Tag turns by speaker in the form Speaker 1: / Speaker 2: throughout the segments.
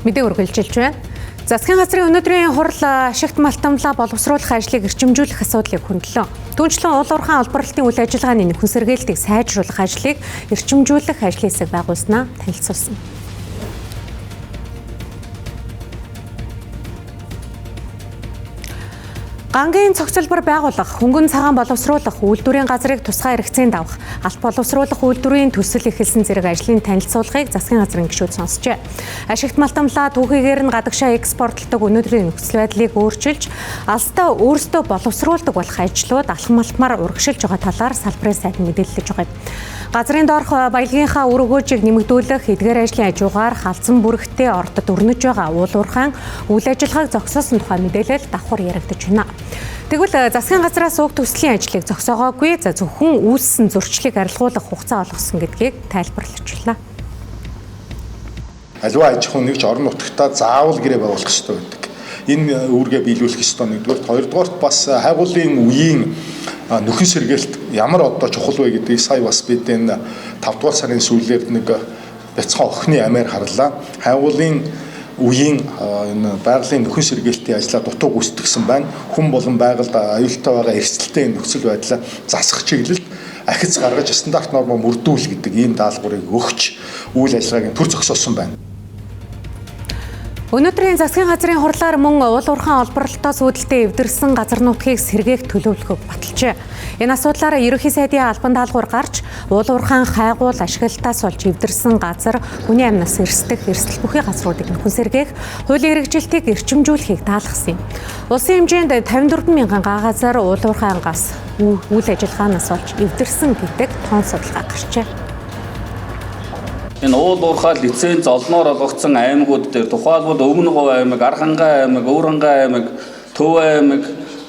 Speaker 1: Мэдээ үргэлжилж байна. Засгийн газрын өнөөдрийн хурал ашигт малтамлаа боловсруулах ажлыг эрчимжүүлэх асуудлыг хөндлөө. Түүнчлэн уул уурхайн олборлолтын үйл ажиллагааны нөхөн сэргээлтийг сайжруулах ажлыг эрчимжүүлэх ажлын хэсэг байгуулснаа танилцуулсан. Гангийн цогцлбор байгуулах, хөнгөн цагаан боловсруулах, үйлдвэрийн газрыг тусгай хэрэгцээнд авах, алт боловсруулах үйлдвэрийн төсөл эхэлсэн зэрэг ажлын танилцуулгыг засгийн газрын гишүүд сонсжээ. Ашигт малтамлаа түүхийгээр нь гадагшаа экспортлдог өнөөдрийн нөхцөл байдлыг өөрчилж, алстаа өөрсдөө боловсруулдаг болох ажлууд алхам алхмаар урагшилж байгаа талаар салбарын сайд мэдээлж байгаа юм. Газрын доорх баялагийнхаа үр өгөөжийг нэмэгдүүлэх эдгээр ажлын хажуугаар халзан бүрэгтэй ордод өрнөж байгаа уул уурхайн үйл ажиллагааг зогсоосон тухай мэдээлэл давхар яригдаж байна. Тэгвэл засгийн газраас уг төслийн ажлыг зогсоогоогүй, за зөвхөн үүссэн зөрчлийг арилгуулах хугацаа олгосон гэдгийг тайлбарлаж байна.
Speaker 2: Аливаа аж ахуй нэгж орон нутагтаа заавал гэрээ байгуулах ёстой байдаг. Энэ үүргээ биелүүлэх ёстой нэгдүгээрт, хоёрдугаарт бас хайгуулын үеийн нөхөн сэргээлт ямар одоо чухал вэ гэдгийг сая бас бид энэ 5 дугаар сарын сүүлээр нэг бяцхан охины амиар харлаа. Хайгуулын үеийн энэ байгалийн нөхөн сэргээлтийн ажлаа дутуу гүйцэтгэсэн байна. Хүн болон байгальд аюултай байгаа эрсдэлтэй энэ нөхцөл байдлаа засах чиглэлд ахиц гаргаж стандарт нормоо мөрдүүл гэдэг ийм даалгаврыг өгч үйл ажиллагааг төр зогсоосон байна.
Speaker 1: Өнөөдрийн засгийн газрын хурлаар мөн уул уурхайн олборлолтоос үүдэлтэй эвдэрсэн газар нутгийг сэргээх төлөвлөгөөг баталжээ. Энэ асуудлаар Ерөнхий сайдын албан даалгавар гарч уул уурхайн хайгуул ашиглалтаас болж эвдэрсэн газар хүний амнаас эрсдэх эрсдэл бүхий газруудыг нөхөн сэргээх хуулийн хэрэгжилтийг эрчимжүүлэхийг даалгасан юм. Улсын хэмжээнд 54 мянган га газар уул уурхайн газ үйл ажиллагаанаас болж эвдэрсэн гэдэг тоон судалгаа гарчээ.
Speaker 3: Энэ уул уурхай лиценз олноор олгогдсон аймагуд дээр тухайлбал Өмнө Говь аймаг, Архангай аймаг, Өвөрхангай аймаг, Төв аймаг,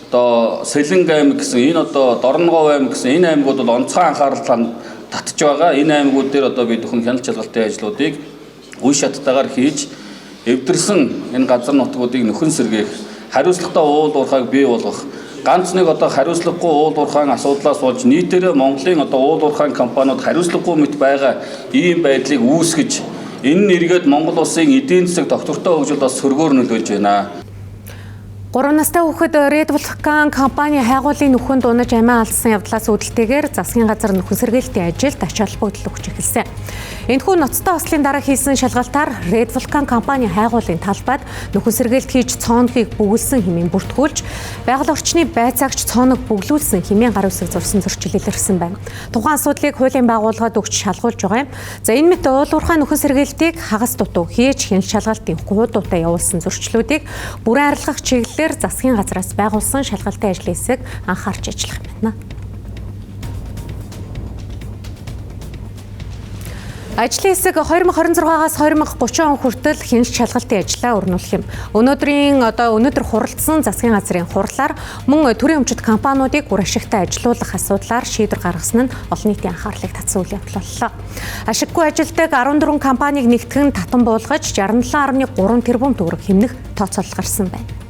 Speaker 3: одоо Сэлэнг аймаг гэсэн энэ одоо Дорноговь аймаг гэсэн энэ аймагуд бол онцгой анхаарал татж байгаа. Энэ аймагуд дээр одоо бид бүхэн хяналт шалгалтын ажлуудыг үе шаттайгаар хийж эвдэрсэн энэ газар нутгуудыг нөхөн сэргээх, хариуцлагатай уул уурхайг бий болгох, ганц нэг одоо хариуцлагагүй уул уурхайн асуудлаас болж нийтээрээ Монголын одоо уул уурхайн компаниуд хариуцлагагүй мэт байгаа ийм байдлыг үүсгэж энэ нь эргээд Монгол улсын эдийн засаг тогтвортой хөгжилд бас сөргөөр нөлөөлж байна.
Speaker 1: 3 настай хүүхэд Red Vulcan компани хайгуулын нөхөнд унаж амиа алдсан явдлаас үүдэлтэйгээр засгийн газар нөхөн сэргээлтийн ажилд ач холбогдол өгч эхэлсэн. Энэхүү ноцтой ослын дараа хийсэн шалгалтаар Red Vulcan компани хайгуулын талбайд нөхөн сэргээлт хийж цооногийг бөглөсөн хэмээн бүртгүүлж, байгаль орчны байцаагч цооног бөглүүлсэн хэмээн гар үсэг зурсан зөрчил илэрсэн байна. Тухайн асуудлыг хуулийн байгууллагад өгч шалгуулж байгаа юм. За энэ мэт уул уурхай нөхөн сэргээлтийг хагас дутуу хийж хяналт шалгалтын хуудуутай явуулсан зөрчлүүдийг бүрэн арилгах чиглэлээр засгийн газраас байгуулсан шалгалтын ажлын хэсэг анхаарч ажиллах юм байна. Ажлын хэсэг 2026-аас 2030 он хүртэл хяналт шалгалтын ажлаа өрнүүлэх юм. Өнөөдөр хуралдсан засгийн газрын хурлаар мөн төрийн өмчт компаниудыг үр ашигтай ажилуулах асуудлаар шийдвэр гаргасан нь олон нийтийн анхаарлыг татсан үйл явдал боллоо. Ашиггүй ажилтдаг 14 компанийг нэгтгэн татан буулгаж 67.3 тэрбум төгрөг хэмнэх тооцоолол гарсан байна.